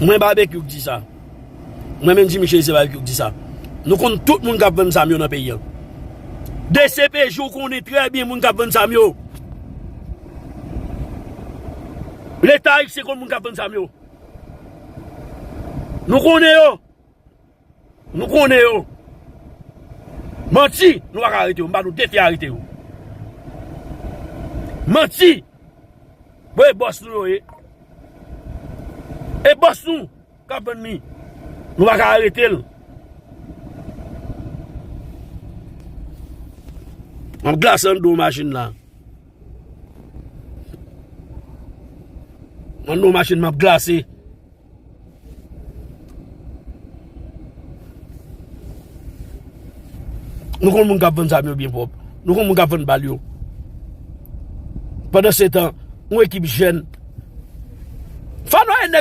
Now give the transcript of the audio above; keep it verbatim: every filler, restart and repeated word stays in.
Mwen Babekyou k di sa. Mwen menm Jimmy Chérizier Babekyou k di sa. Nou konn tout moun k ap vann zam yo nan peyi an. D C P J, ou konnen trè byen moun k ap vann zam yo. Leta ayisyen konn moun k ap vann zam yo. Nou konnen yo. Nou konnen yo. Manti, nou pa ka arete yo. M ba nou defi arete yo. Manti. Bon, e bòs nou yo ye. E bòs nou k ap vann li. Nou pa ka arete l. M ap glase anndan machin la. Anndan machin m ap glase. Nou konn moun k ap vann zam yo byen pwòp. Nou konn moun k ap vann bal yo. Pandan se tan, yon ekip jèn. Fano e nèg